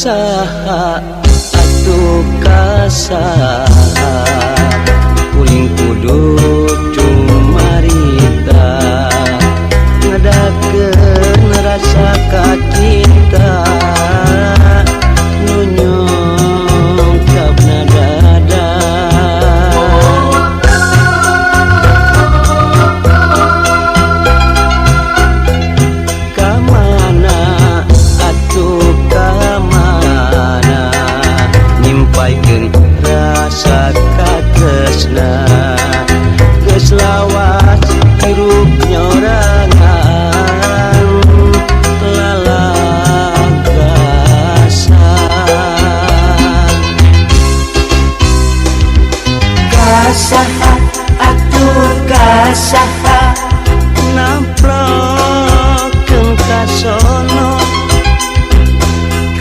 Kasaha atuh kasaha kuring kudu cumarita ngadakeun rasa kacinta nu nyungkapna dada. Kamana atuh kamana nyimpaikeun rasa katresna geus lawas hirup nyorangan lalagasan. Kasaha atuh kasaha namplokeun ka sono.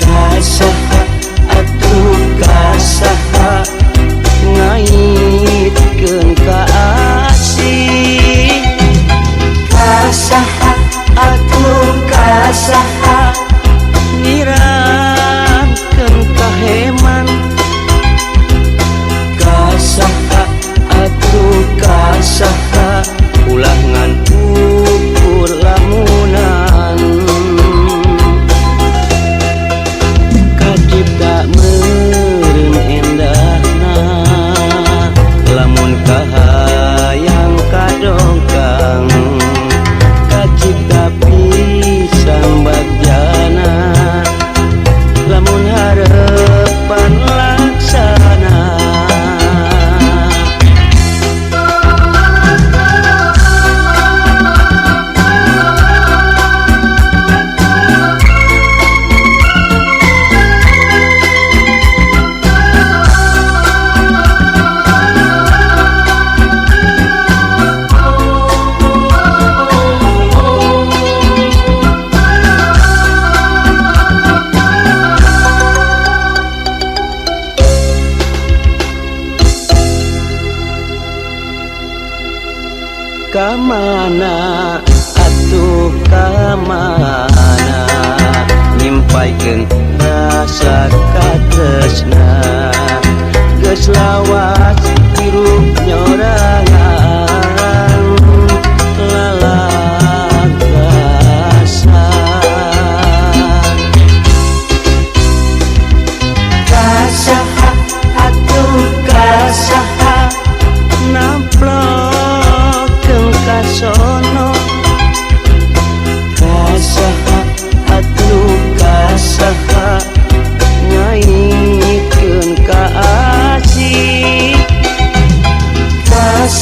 Kasaha atuh kasaha ngaitkeun ka asih. Kasaha atuh kasaha nyiramkeun ka heman. Kasaha atuh kasaha ulah ngan ukur lamunan. Kacipta meureun endahna lamun kahayang kadongkang. Kacipta pisan bagjana lamun harepan laksana. Kamana atuh kamana nyimpaikeun rasa katresna geus lawas hirup nyorangan lalagasan. Kasaha atuh kasaha namplokeun ka sono. Kasaha atuh kasaha ngaitkeun ka asih. Kasaha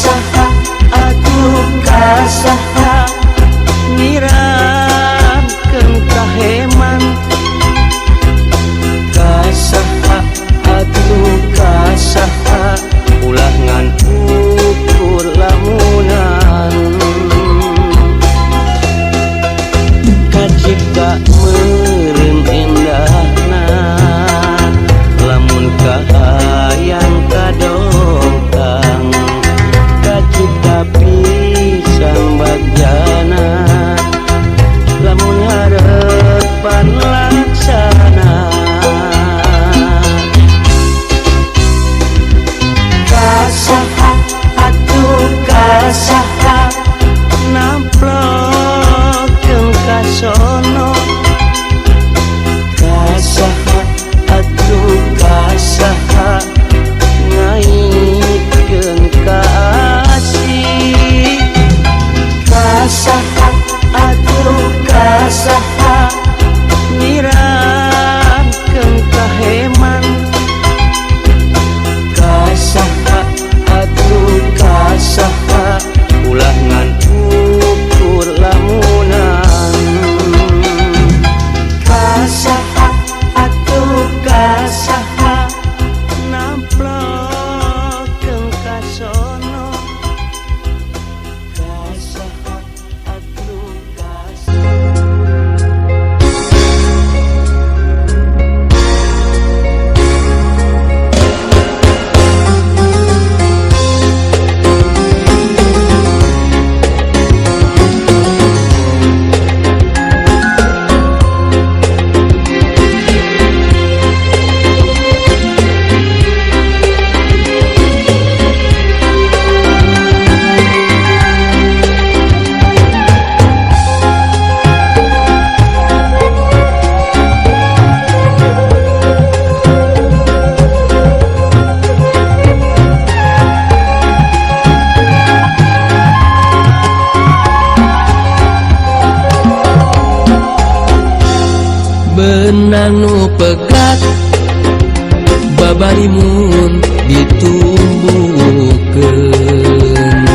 Babarimun ditumbuhkeun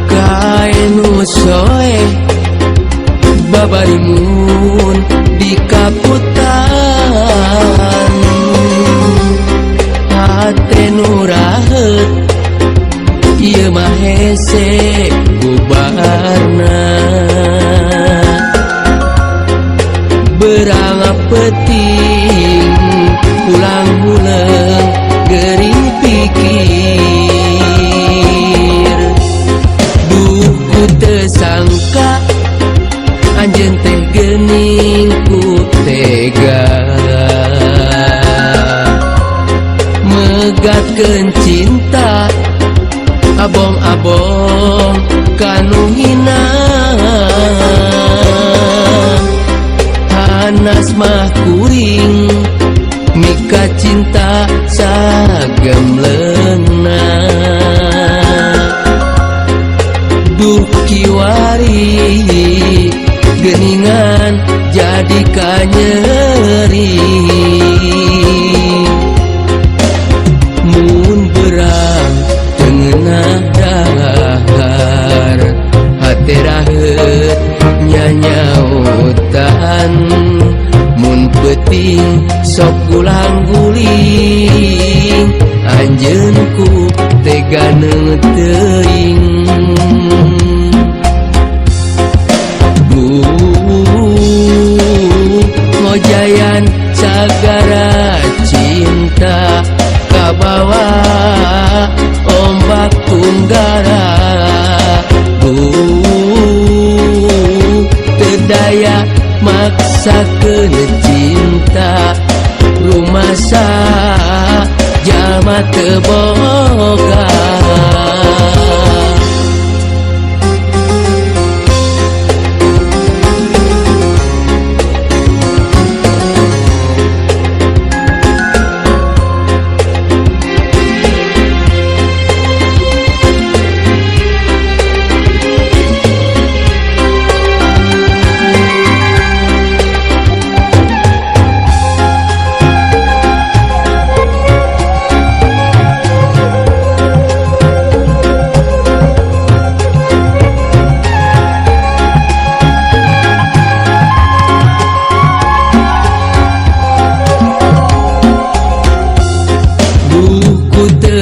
kae nu soeh babarimun dikaputan hate nu raheut ieu mah hese bubarna berang peuting pulang huleung gering pikir duh ku teu sangka anjeun teh geuning ku tega megatkeun cinta abong-abong kanu hina hanas mah kuring mika cinta sagemleungna duh kiwari geuningan jadi kanyeri mun berang teu ngeunah dahar hate raheut nyanyautan mun peuting sok gulang guling anjeun ku tega teuing duh ngojayan sagara cinta kabawa ombak tunggara duh teu daya maksakeun cinta rumasa jalma teu boga.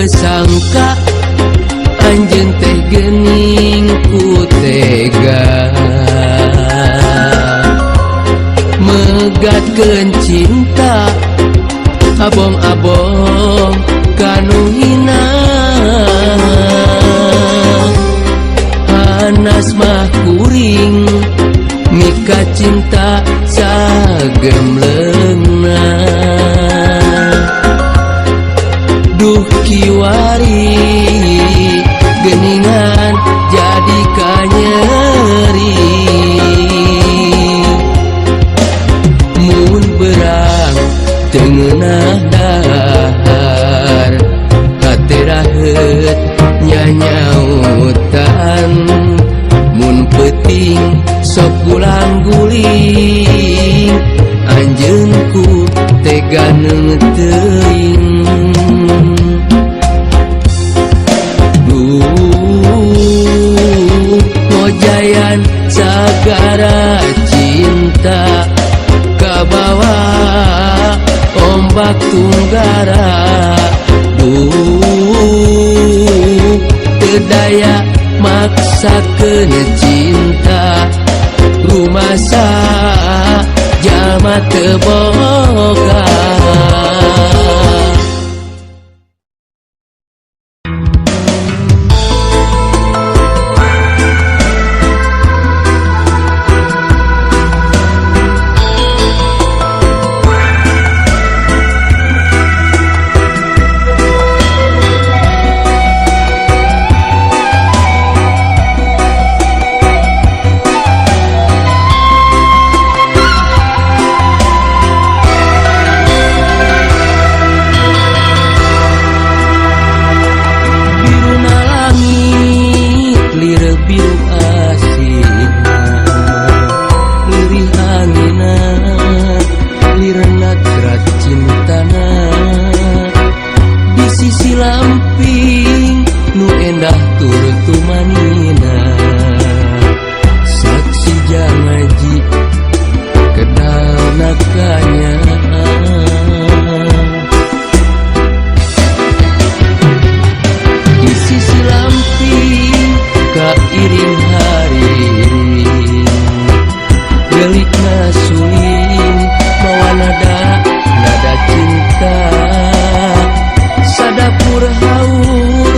Sangka anjeun teh geuning ku tega megatkeun cinta abong-abong kanu hina hanas mah kuring mika cinta sagemleungna duh kiwari geuningan jadi kanyeri mun berang teu ngeunah dahar hate raheut nyanyautan mun peuting sok gulang guling anjeun ku tega teuing duh ngojayan sagara cinta kabawa ombak tunggara duh teu daya maksakeun cinta rumasa jalma teu boga. lamping nu endah tur tumanina. Saksi jangaji kedal nakanya. Di sisi lamping kairing hariring, gelikna suling mawa nada nada cinta. Sadapur haur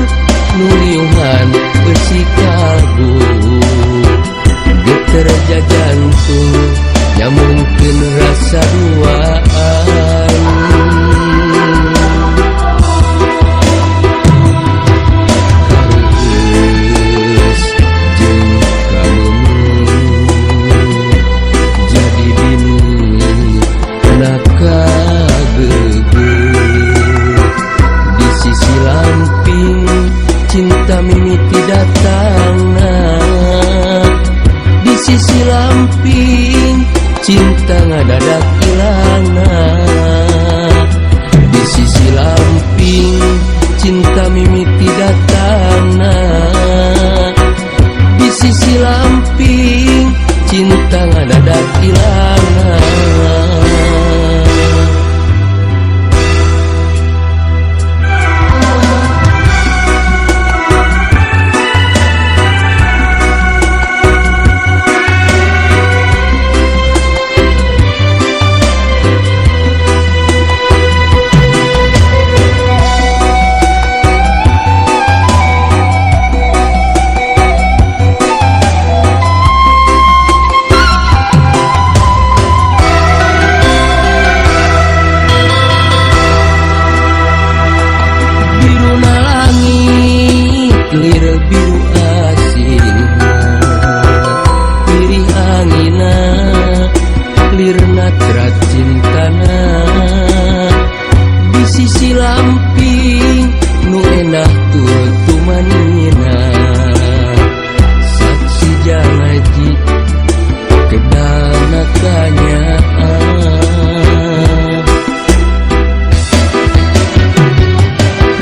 nu niuhan besi kalbu, geter jajantung nyambungkeun rasa duaan. Kareueus jeung kameumeuh jadi bini nakageugeuh. Di sisi lamping cinta mimiti datangna, di sisi lamping cinta ngadadak ilangna. Di sisi lamping cinta mimiti datangna, di sisi lamping cinta ngadadak ilangna. Lir biru asihna, lirih angina, lir natra cintana. Di sisi lamping nu endah tur tumanina. Saksi jangaji kedal nakanya.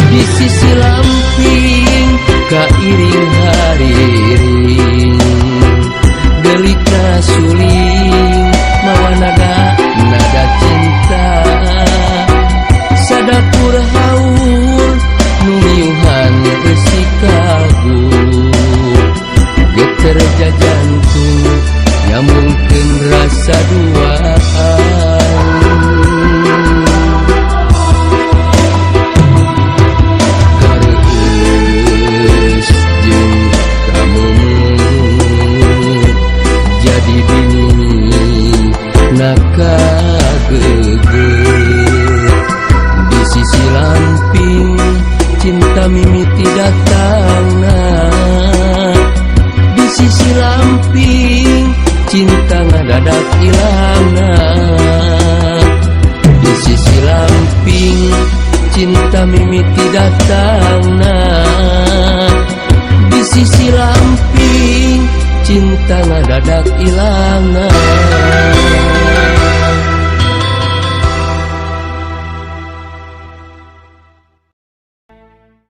Di sisi lamping kairing hariring, gelikna suling mawa nada nada cinta. Sadapur haur nu miuhan besi kalbu, geter jajantung nyambungkeun rasa duaan. Kareueus jeung kameumeuh jadi bini nakageugeuh. Di sisi lamping cinta mimiti datangna, di sisi lamping cinta ngadadak ilangna. Di sisi lamping cinta mimiti datangna, di sisi lamping cinta ngadadak ilangna.